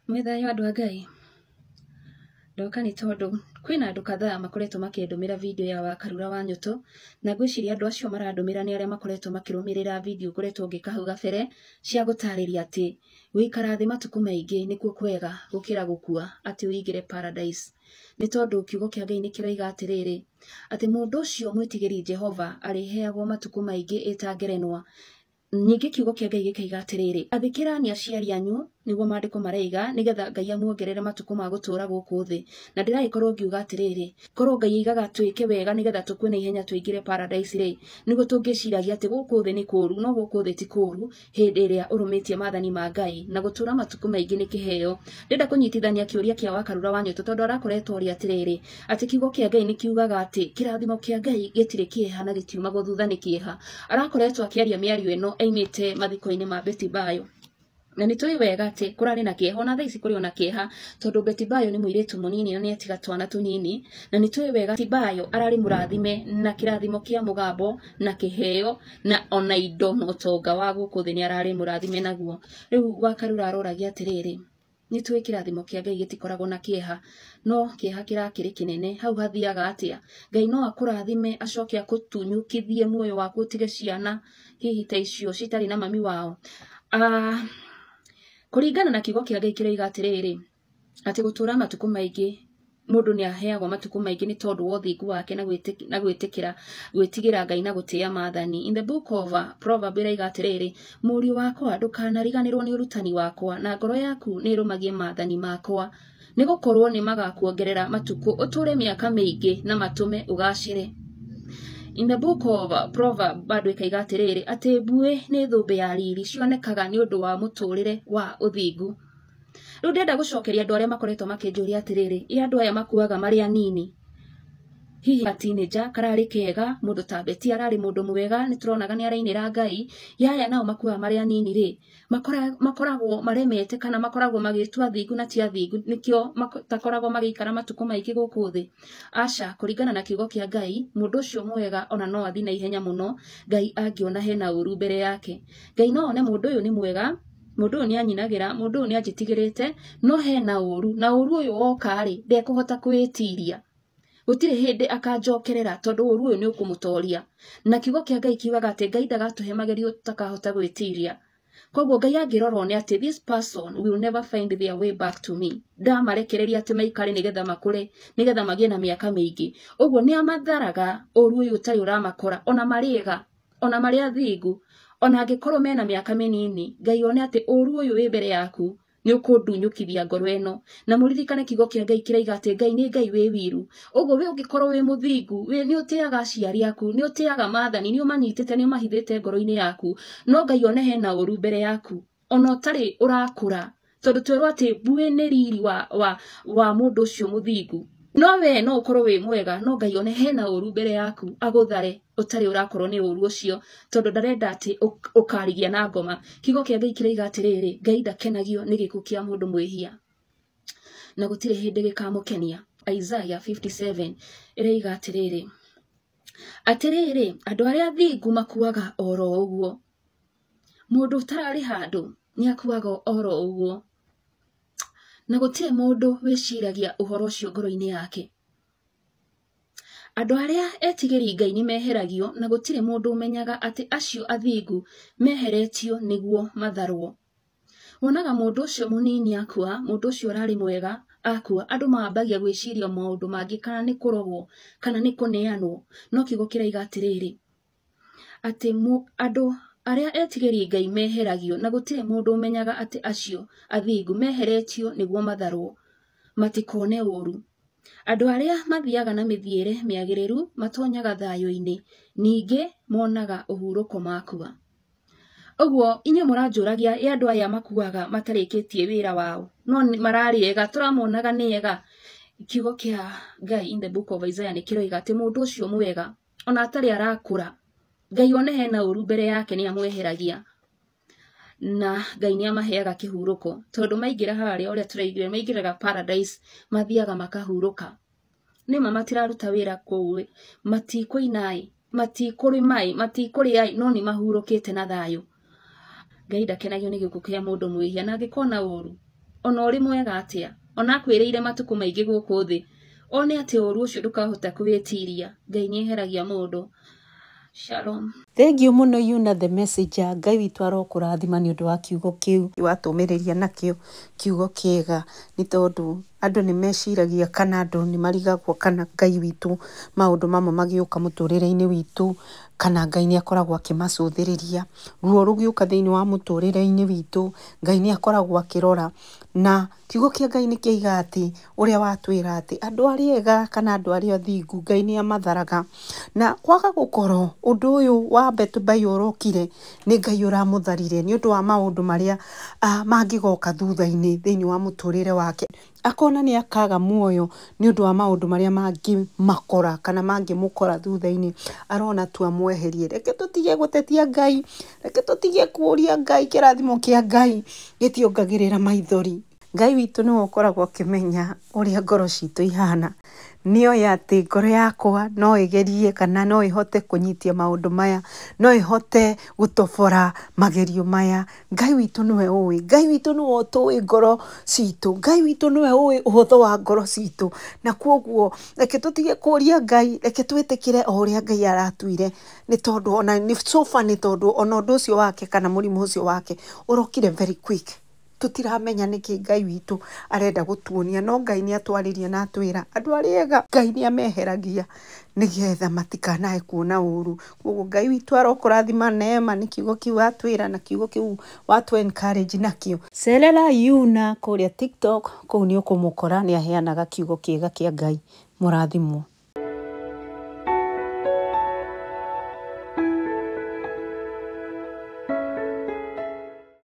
Mwĩ thayũ andũ a Ngai? Ndoka nĩ tondũ kwĩna andũ kadhaa makoretwo makĩndũmĩra video ya Wakarura wa Nyũtũ, na ngwĩciria andũ acio marandũmĩra nĩ arĩa makoretwo makĩrũmĩrĩra video ngoretwo ngĩka hau gabere cia gũtarĩria atĩ gũikara thĩ matukũ maingĩ nĩkuo kwega gũkĩra gũkua atĩ ũingĩre paradise. Nĩ tondũ kiugo kĩa Ngai nĩ kĩroiga atĩrĩrĩ, atĩ mũndũ ũcio mwĩtigĩri Jehova arĩheagwo matukũ maingĩ ĩta ngerenwa. Ningĩ kiugo kĩa Ngai gĩkaiga atĩrĩrĩ, athĩkĩrani aciari anyu, nĩguo maandĩko maraiga, nĩgetha Ngai amuongerere matukũ ma gũtũũra gũkũ thĩ. Na ndĩragĩkorwo ngiuga atĩrĩrĩ, korwo Ngai aigaga twĩke wega nĩgetha tũkue na ihenya tũingĩre paradise rĩ, nĩguo tũngĩciragia atĩ gũkũ thĩ nĩ kũũru, no gũkũ thĩ ti kũũru hĩndĩ ĩrĩa ũrũmĩtie maathani ma Ngai, na gũtũũra matukũ maingĩ nĩ kĩheo. Ndĩrenda kũnyitithania kĩũria kĩa Wakarura wa Nyũtũ tondũ arakoretwo oria atĩrĩrĩ, atĩ kiugo kĩa Ngai nĩ kiugaga atĩ kĩrathimo kĩa Ngai gĩtirĩ kĩeha na gĩtiumagwo thutha nĩ kĩeha. Arakoretwo akĩaria mĩario ĩno aimĩte mathiko-inĩ ma Betty Bayo. Na nĩ tũĩ wega atĩ kũrarĩ na kĩeha, ona thaa ici kũrĩ ona kĩeha, tondũ Betty Bayo nĩ mũirĩtu mũnini na nĩ atiga twana tũnini, na nĩ tũĩ wega Betty Bayo ararĩ mũrathime na kĩrathimo kĩa mũgambo na kĩheo na ona indo na ũtonga wa gũkũ thĩ nĩ ararĩ mũrathime naguo. Rĩu Wakarura aroragia atĩrĩrĩ, nĩ tũĩ kĩrathimo kĩa Ngai gĩtikoragwo na kĩeha, no kĩeha kĩrakĩrĩ kĩnene, hau hathiaga atĩa? Ngai no akũrathime acoke akũtunyũkithie muoyo waku ũtige ciana hihi ta icio citarĩ na mami wao. Kũringana na kiugo kĩa Ngai kĩroiga atĩrĩrĩ, atĩ gũtũũra matukũ maingĩ, mũndũ nĩ aheagwo matukũ maingĩ nĩ tondũ wa ũthingu wake na gwĩtĩkĩra gwĩtigĩra Ngai na gũtĩĩa maathani. In the book of Proverbs ĩroiga atĩrĩrĩ, mũriũ wakwa ndũkanariganĩrwo nĩ ũrutani wakwa, na ngoro yaku nĩ ĩrũmagie maathani makwa, nĩ gũkorwo nĩ magakuongerera matukũ ũtũũre mĩaka mĩingĩ na matũme ũgacĩre. In the book of Proverbs bado ĩkaiga atĩrĩrĩ, atĩ mbuĩ nĩ thũmbĩ ya riri cionekaga nĩ ũndũ wa mũtũũrĩre wa ũthingu. Rĩu ndĩrenda gũcokeria andũ arĩa makoretwo makĩnjũria atĩrĩrĩ, ĩ andũ aya makuaga marĩ anini, hihi teenager kararĩ kega, mũndũ ta Betty ararĩ mũndũ mwega, nĩ tũronaga nĩ arainĩra Ngai, yaya nao makuaga marĩ anini rĩ, makoragwo maremete kana makoragwo magĩtua athingu na ti athingu, nĩkĩo matakoragwo magĩikara matukũ maingĩ gũkũ thĩ. Aca, kũringana na kiugo kĩa Ngai, mũndũ ũcio mwega ona no athiĩ na ihenya mũno, Ngai angĩona hena ũru mbere yake. Ngai no one mũndũ ũyũ nĩ mwega, mũndũ ũyũ nĩ anyinagĩra, mũndũ ũyũ nĩ anjĩtigĩrĩte, no hena ũru, na ũru ũyũ woka rĩ, ndekũhota kwĩĩtiria. Gũtirĩ hĩndĩ akanjokerera tondũ ũru ũyũ nĩ ũkũmũtoria. Na kiugo kĩa Ngai kiugaga atĩ Ngai ndagatũhe magerio tũtakahota gwĩtiria. Koguo Ngai angĩrora one atĩ this person will never find their way back to me, ndamarekereria atĩ maikare nĩgetha makũre, nĩgetha magĩe na mĩaka mĩingĩ. Ũguo nĩ amatharaga ũru ũyũ ũtarĩ ũramakora, ona marĩ ega, ona marĩ athingu, ona angĩkorwo mena mĩaka mĩnini, Ngai one atĩ ũru ũyũ wĩ mbere yaku nĩ ũkũndunyũkithia ngoro ĩno. Na mũririkane kiugo kĩa Ngai kĩraiga atĩ Ngai nĩ Ngai wĩ wiru. Ũguo we ũngĩkorwo wĩ mũthingu, nĩ ũtĩaga aciari aku, nĩ ũtĩaga maathani, nĩ ũmanyitĩte, nĩ ũmahithĩte ngoro-inĩ yaku, no Ngai one hena ũru mbere yaku, ona ũtarĩ ũrakũra, tondũ twerwo atĩ mbuĩ nĩ riri wa mũndũ ũcio mũthingu. No we no ũkorwo wĩ mwega, no Ngai one hena ũru mbere yaku, agũthare ũtarĩ ũrakorwo nĩ ũru ũcio, tondũ ndarenda atĩ ũkarigia na ngoma. Kiugo kĩa Ngai kĩroiga atĩrĩrĩ, Ngai ndakenagio nĩ gĩkuũ kĩa mũndũ mwĩhia, na gũtirĩ hĩndĩ gĩkamũkenia. Isaiah 57 ĩroiga atĩrĩrĩ, atĩrĩrĩ, andũ arĩa athingu makuaga oro ũguo, mũndũ ũtararĩ handũ nĩ akuaga oro ũguo, na gũtirĩ mũndũ wĩciragia ũhoro ũcio ngoro-inĩ yake. Andũ arĩa etigĩri Ngai nĩ meheragio, na gũtirĩ mũndũ ũmenyaga atĩ acio athingu meheretio nĩguo matharwo. Wonaga mũndũ ũcio mũnini akua, mũndũ ũcio ũrarĩ mwega akua, andũ mambagia gwĩciria maũndũ mangĩ, kana nĩ kũrogwo, kana nĩ kũneanwo. No kiugo kĩraiga atĩrĩrĩ, atĩ andũ arĩa etigĩri Ngai meheragio, na gũtirĩ mũndũ ũmenyaga atĩ acio athingu meheretio nĩguo matharwo, matikone ũru. Andũ arĩa mathiaga na mĩthiĩre mĩagĩrĩru matonyaga thayũ-inĩ, ningĩ monaga ũhurũko makua. Ũguo inyuĩ mũranjũragia, ĩ andũ aya makuaga matarĩkĩtie wĩra wao, no mararĩ ega, tũramonaga nĩ ega. Kiugo kĩa Ngai in the book of Isaiah nĩ kĩroiga atĩ mũndũ ũcio mwega ona atarĩ arakũra, Ngai one hena ũru mbere yake nĩ amweheragia, na Ngai nĩ amaheaga kĩhurũko, tondũ maingĩra harĩa ũrĩa tũraiguire maingĩraga paradise, mathiaga makahurũka. Nĩma matiraruta wĩra kũu, matikũina-ĩ, matikũrĩma-ĩ, matikũrĩa-ĩ, no nĩ mahurũkĩte na thayũ. Ngai ndakenagio nĩ gĩkuũ kĩa mũndũ mwĩhia, na angĩkona ũru Ona ũrĩ mwega atĩa, ona akwĩrĩire matukũ maingĩ gũkũ thĩ, one atĩ ũru ũcio ndũkahota kũwĩtiria, Ngai nĩ eheragia mũndũ. Shalom. Thengiũ mũno Yuna the Messenger, Ngai witũ arokũrathima nĩ ũndũ wa kiugo kĩu watũmĩrĩria nakĩo, kiugo kĩega, nĩ tondũ andũ nĩ meciragia kana andũ nĩ marigagwo kana Ngai witũ maũndũ mamwe magĩũka mũtũrĩre-inĩ witũ, kana Ngai nĩ akoragwo akĩmacũthĩrĩria. Ruo rũgĩũka thĩinĩ wa mũtũrĩre-inĩ witũ, Ngai nĩ akoragwo akĩrora. Na kiugo kĩa Ngai nĩ kĩaiga atĩ, ũrĩa watwĩra atĩ andũ arĩa ega kana andũ arĩa athingu Ngai nĩ amatharaga. Na kwaga gũkorwo ũndũ ũyũ wa Betty Bayo ũrokire, nĩ Ngai ũramũtharire nĩ ũndũ wa maũndũ marĩa mangĩgoka thutha-inĩ thĩinĩ wa mũtũrĩre wake. Akona nĩ akaga muoyo nĩ ũndũ wa maũndũ marĩa mangĩmakora kana mangĩmũkora thutha-inĩ, arona tu amweherie. Reke tũtige gũtetia Ngai, reke tũtige kũũria Ngai kĩrathimo kĩa Ngai gĩtiongagĩrĩra maithori. Ngai witũ nĩwe ũkoragwo akĩmenya ũrĩa ngoro citũ ihana. Nĩoĩ atĩ ngoro yakwa no ĩgerie kana no ĩhote kũnyitia maũndũ maya, no ĩhote gũtobora magerio maya. Ngai witũ nĩwe ũĩ, Ngai witũ nĩwe ũtũĩ ngoro citũ, Ngai witũ nĩwe ũĩ ũhũthũ wa ngoro citũ. Na kwoguo reke tũtige kũũria Ngai, reke twĩtĩkĩre o ũrĩa Ngai aratuire, nĩ tondũ ona nĩ so funny tondũ ona ũndũ ũcio wake kana mũrimũ ũcio wake ũrokire very quick. Tũtiramenya nĩkĩ Ngai witũ arenda gũtuonia, no Ngai nĩ atwarĩria na atwĩra andũ arĩa ega Ngai nĩ ameheragia nĩgetha matikanae kuona ũru. Koguo Ngai witũ arokũrathima Neema nĩ kiugo kĩu watwĩra na kiugo kĩu watũ encourage nakĩo. Cerera Yuna kũrĩa TikTok, kũu nĩ ũkũmũkora nĩ aheanaga kiugo kĩega kĩa Ngai. Mũrathimwo.